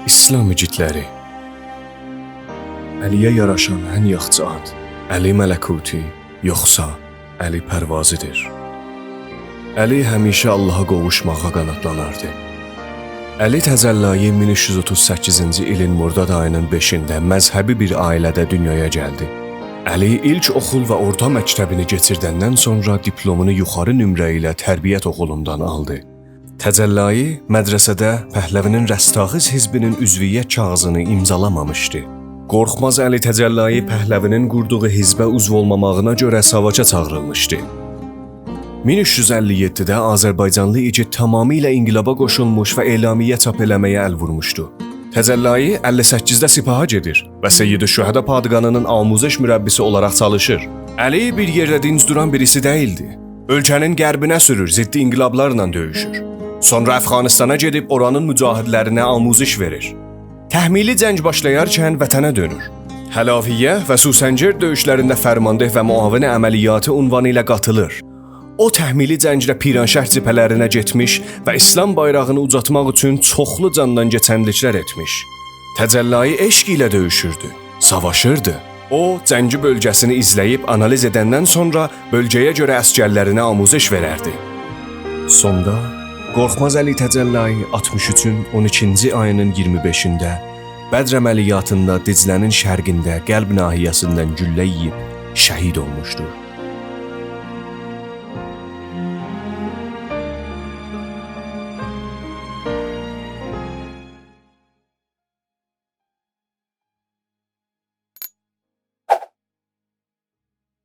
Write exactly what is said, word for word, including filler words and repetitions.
ایسلام ایگیدلری. علی‌یه یاراشان ان یاخشی آد. علی ملکوتی، یوخسا علی پروازی‌دیر؟ علی همیشه آللاها قوووشماغا قاناتلاناردی. علی تجلایی مین اوچ یوز اوتوز سککیزینجی ایلین مرداد آیی‌نین بئشینده مذهبی بیر عائله‌ده دونیایا گلدی. علی ایلک اوخول و اورتا مکتبینی کئچیردندن سونرا دیپلومونو یوخاری نمره ایله تربیت اوخولوندان آلدی. تجلایی مدرسه‌ده پهلوی‌نین رستاخیز حزبی‌نین عضویت کاغیذینی امضالامامیشدی. قورخماز علی تجلایی پهلوی‌نین قوردوغو حزبه عضو اولماماغینا گؤره ساواجا چاغیریلمیشدی. مین اوچ یوز اللی یئددیده آذربایجانلی ایگید تمامیله انقلابا قوشولموش و اعلامیه چاپ ائله‌مه‌یه ال وورموشدو. تجلایی اللی سککیزده سپاها گئدیر و سیدالشهدا پادگانی‌نین آموزش مربی‌سی اولاراق چالیشیر. علی بیر یئرده دینج دوران بیریسی دئییلدی. اؤلکه‌نین غربینه سورور، ضد انقلابلارلا دؤیوشور. سونرا افغانستانا گئدیب اورانین مجاهدلرینه آموزش وئریر. تحمیلی جنگ باشلایارکن وطنه دؤنور. حلافیه و سوسنگرد دؤیوشلرینده فرمانده و معاون عملیاتی عنوانی ایله قاتیلیر. او تحمیلی جنگده پیرانشهر جبهه‌لرینه گئتمیش و ایسلام بایراغینی اوجالتماق اوچون چوخلو جاندان کئچنلیکلر ائتمیش. تجلایی عشق ایله دؤیوشوردو، ساواشیردی. او، جنگی بؤلگه‌سینی ایزله‌ییب آنالیز ائدندن سونرا بؤلگه‌یه گؤره عسگرلرینه آموزش وئرردی. سوندا قورخماز علی تجلایی آلتمیش اوچون اون ایکینجی آیی‌نین اییرمی بئشینده بدر عملیاتیندا دجله‌نین شرقینده قلب ناحیه‌سیندن گولله یئییب شهید اولموشدو.